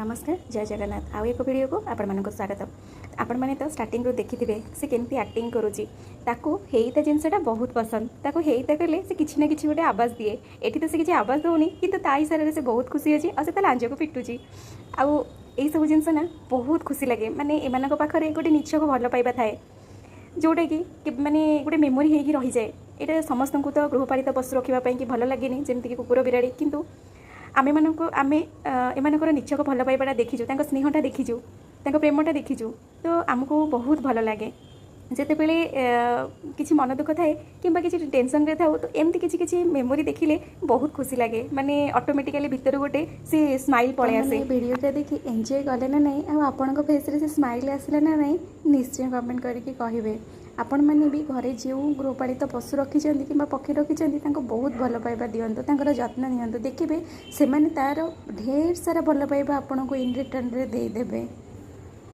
ନମସ୍କାର, ଜୟ ଜଗନ୍ନାଥ। ଆଉ ଏକ ଭିଡ଼ିଓକୁ ଆପଣମାନଙ୍କୁ ସ୍ୱାଗତ। ଆପଣମାନେ ତ ଷ୍ଟାର୍ଟିଂରୁ ଦେଖିଥିବେ ସେ କେମିତି ଆକ୍ଟିଂ କରୁଛି। ତାକୁ ହେଇତା ଜିନିଷଟା ବହୁତ ପସନ୍ଦ। ତାକୁ ହେଇତା କଲେ ସେ କିଛି ନା କିଛି ଗୋଟେ ଆବାଜ ଦିଏ। ଏଠି ତ ସେ କିଛି ଆବାଜ ଦେଉନି, କିନ୍ତୁ ତା ଇଶାରାରେ ସେ ବହୁତ ଖୁସି ଅଛି ଆଉ ସେ ତା ଲାଞ୍ଜକୁ ପିଟୁଛି। ଆଉ ଏଇସବୁ ଜିନିଷ ନା ବହୁତ ଖୁସି ଲାଗେ। ମାନେ ଏମାନଙ୍କ ପାଖରେ ଗୋଟେ ନିଛକ ଭଲ ପାଇବା ଥାଏ, ଯେଉଁଟାକି ମାନେ ଗୋଟେ ମେମୋରି ହେଇକି ରହିଯାଏ। ଏଇଟା ସମସ୍ତଙ୍କୁ ତ ଗୃହପାଳିତ ପଶୁ ରଖିବା ପାଇଁକି ଭଲ ଲାଗେନି, ଯେମିତିକି କୁକୁର, ବିରାଡ଼ି। କିନ୍ତୁ ଆମେମାନଙ୍କୁ ଆମେ ଏମାନଙ୍କର ନିଛକ ଭଲ ପାଇବାଟା ଦେଖିଛୁ, ତାଙ୍କ ସ୍ନେହଟା ଦେଖିଛୁ, ତାଙ୍କ ପ୍ରେମଟା ଦେଖିଛୁ, ତ ଆମକୁ ବହୁତ ଭଲ ଲାଗେ। ଯେତେବେଳେ କିଛି ମନ ଦୁଃଖ ଥାଏ କିମ୍ବା କିଛି ଟେନସନ୍ରେ ଥାଉ, ତ ଏମିତି କିଛି କିଛି ମେମୋରି ଦେଖିଲେ ବହୁତ ଖୁସି ଲାଗେ। ମାନେ ଅଟୋମେଟିକାଲି ଭିତରୁ ଗୋଟେ ସେ ସ୍ମାଇଲ୍ ପଳେଇ ଆସେ। ଭିଡ଼ିଓଟା ଦେଖି ଏନ୍ଜୟ କଲେ ନା ନାହିଁ ଆଉ ଆପଣଙ୍କ ଫେସ୍ରେ ସେ ସ୍ମାଇଲ୍ ଆସିଲା ନା ନାହିଁ, ନିଶ୍ଚୟ କମେଣ୍ଟ କରିକି କହିବେ। ଆପଣମାନେ ବି ଘରେ ଯେଉଁ ଗୃହପାଳିତ ପଶୁ ରଖିଛନ୍ତି କିମ୍ବା ପକ୍ଷୀ ରଖିଛନ୍ତି, ତାଙ୍କୁ ବହୁତ ଭଲ ପାଇବା ଦିଅନ୍ତୁ, ତାଙ୍କର ଯତ୍ନ ନିଅନ୍ତୁ। ଦେଖିବେ, ସେମାନେ ତା'ର ଢେର ସାରା ଭଲ ପାଇବା ଆପଣଙ୍କୁ ଇନ୍ ରିଟର୍ଣ୍ଣରେ ଦେଇଦେବେ।